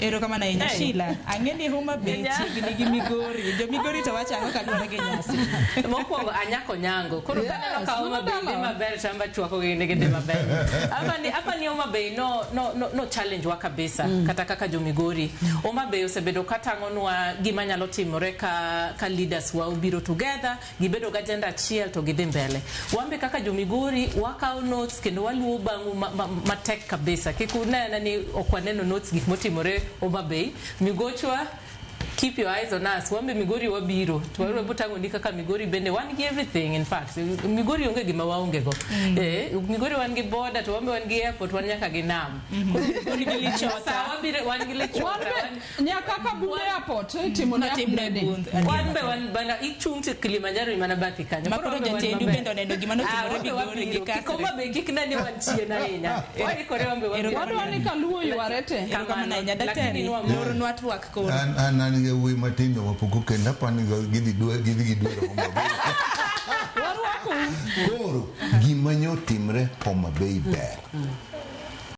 Erokamano ahinya Hey. Sheila. Ang'e ni Homa Bay Nya. chiegni gi Migori. Jo Migori to wacho ang'o kaluwore gi nyasi? Mokwongo anyako nyango. Koro Yes, kaneno ka Homa mano Bay dhi dalawa. maber to amba chwako gi ni gidhi maber. Apa ni apa ni Homa Bay no no no, no challenge wa kabisa kata kaka jo Migori. Homa Bay osebedo katang'onwa gima nyalo timore ka ka leaders wa obiro together, gibedo gi agenda achiel to gidhi mbele. Wan be kaka jo Migori wakawo notes kendo waluwo bang'u ma, ma, matek kabisa. Kik unena ni ok waneno notes gik motimore Homa Bay. Migochwa keep your eyes on us. Wan be Migori wabiro. To warwebo tang'o ni kaka Migori bende wan gi everything in fact. Migori onge gima waonge go. Eh, Migori wan gi border to wan be wan gi airport wan nyaka gi nam. Koro Migori gi Lichota. Sa wabiro wan gi Lichota. Wan be nyaka Kabunde Airport itimo ne Notimne upgrading. bundh. Wan be wan bana ichung' to Kilimanjaro ni mana bathi kanyo. Ma Koro koro wan be wan jatendu maber. bende oneno gima notimore Ah, wan be Migori gi wabiro. Kasri. Kik Homa Bay kik ne ni wan chien ahinya. Waikore wan be wabiro. Wadwa ni kaluo yware te. Erokamano ahinya Lakini daktari. nwamor. Lornwa twak koro. An an an gi wuoyi matindo mapok okendo apani gidhi dwe gidhi gidwero Homa Bay. Warwakou. Koro gima nyotimre Homa Bay ber.